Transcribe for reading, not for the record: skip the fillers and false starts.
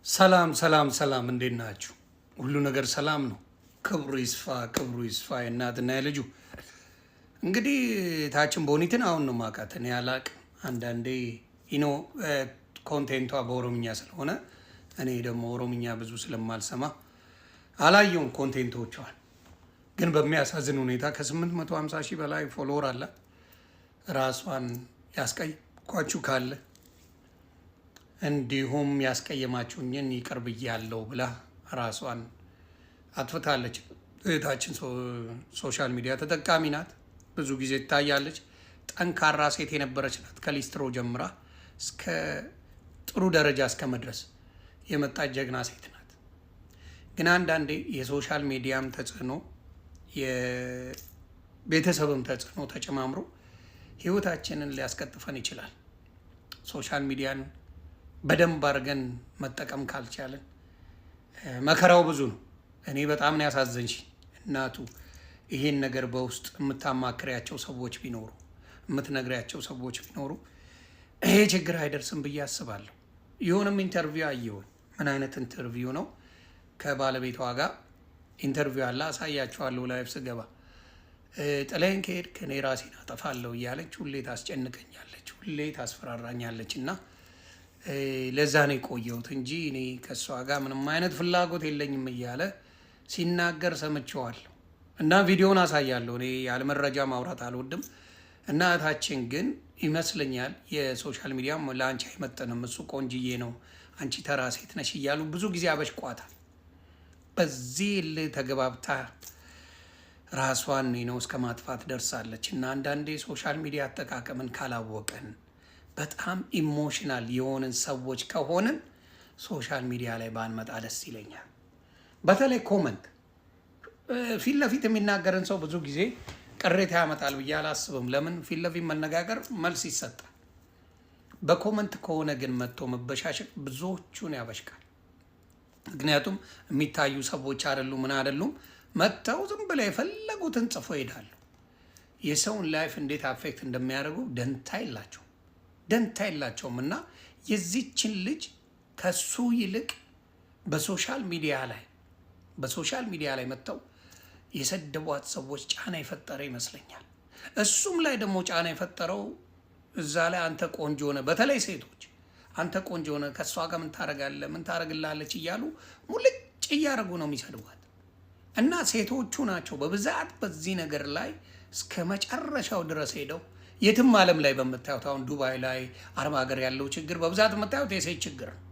ሰላም ሰላም ሰላም፣ እንዴት ናችሁ? ሁሉ ነገር ሰላም ነው። ክብሩ ይስፋ፣ ክብሩ ይስፋ የእናትና የልጁ። እንግዲህ ታችን ቦኒትን አሁን ነው ማውቃት፣ እኔ አላቅም። አንዳንዴ content ቷ በኦሮምኛ ስለሆነ እኔ ደግሞ ኦሮምኛ ብዙ ስለማልሰማ አላየውም content ኦቿን። ግን በሚያሳዝን ሁኔታ ከ850 ሺህ በላይ follower አላት። ራሷን ያስቀየምኳችሁ ካለ እንዲሁም ያስቀየማችሁኝን ይቅር ብያለሁ ብላ ራሷን አጥፍታለች። እህታችን social media ተጠቃሚ ናት። ብዙ ጊዜ ትታያለች። ጠንካራ ሴት የነበረች ናት። ከሊስትሮ ጀምራ እስከ ጥሩ ደረጃ እስከ መድረስ የመጣች ጀግና ሴት ናት። ግን አንዳንዴ የ social media ም ተጽዕኖ የቤተሰብም ተጽዕኖ ተጨማምሮ ህይወታችንን ሊያስቀጥፈን ይችላል። Social media ን በደንብ አድርገን መጠቀም ካልቻለን መከራው ብዙ ነው። እኔ በጣም ነው ያሳዘንሽ እናቱ። ይሄን ነገር በውስጥ የምታማክሪያቸው ሰዎች ቢኖሩ፣ የምትነግሪያቸው ሰዎች ቢኖሩ ይሄ ችግር አይደርስም ብዬ አስባለሁ። የሆነም interview አየሁኝ። ምን አይነት interview ነው? ከባለቤቷ ጋር interview አለ፣ አሳያችኋለሁ live ስገባ። ጥለኸኝ ከሄድክ እኔ ራሴን አጠፋለሁ እያለች ሁሌ ታስጨንቀኛለች፣ ሁሌ ታስፈራራኛለች እና ለዛ ነው የቆየሁት እንጂ እኔ ከእሷ ጋር ምንም አይነት ፍላጎት የለኝም እያለ ሲናገር ሰምቼዋለሁ። እና ቪዲዮን አሳያለሁ። እኔ ያለ መረጃ ማውራት አልወድም። እና እህታችን ግን ይመስለኛል የ social media ለአንቺ አይመጥንም፣ እሱ ቆንጅዬ ነው፣ አንቺ ተራ ሴት ነሽ እያሉ ብዙ ጊዜ አበሽቋታል። በዚህ ተገባብታ ራሷን ነው እስከ ማጥፋት ደርሳለች። እና አንዳንዴ social media አጠቃቀምን ካላወቅን፣ በጣም emotional የሆንን ሰዎች ከሆንን social media ላይ ባንመጣ ደስ ይለኛል። በተለይ comment ፊት ለፊት የሚናገርን ሰው ብዙ ጊዜ ቅሬታ ያመጣል ብዬ አላስብም። ለምን? ፊት ለፊት መነጋገር መልስ ይሰጣል። በ comment ከሆነ ግን መጥቶ መበሻሸቅ ብዙዎቹን ያበሽቃል። ምክንያቱም የሚታዩ ሰዎች አይደሉም፣ ምን አይደሉም፣ መጥተው ዝም ብለው የፈለጉትን ጽፎ ይሄዳሉ። የሰውን life እንዴት affect እንደሚያደርጉ ደንታ የላቸውም፣ ደንታ የላቸውም። እና የዚችን ልጅ ከሱ ይልቅ በ social media ላይ መጥተው የሰደቧት ሰዎች ጫና የፈጠረ ይመስለኛል። እሱም ላይ ደግሞ ጫና የፈጠረው እዛ ላይ አንተ ቆንጆ ነህ፣ በተለይ ሴቶች አንተ ቆንጆ ነህ፣ ከእሷ ጋር ምን ታደርጋለህ፣ ምን ታደርግላለች እያሉ ሙልጭ እያደረጉ ነው የሚሰድቧት። እና ሴቶቹ ናቸው በብዛት በዚህ ነገር ላይ እስከ መጨረሻው ድረስ ሄደው የትም ዓለም ላይ በምታዩት አሁን ዱባይ ላይ፣ አረብ ሀገር ያለው ችግር በብዛት የምታዩት የሴት ችግር ነው።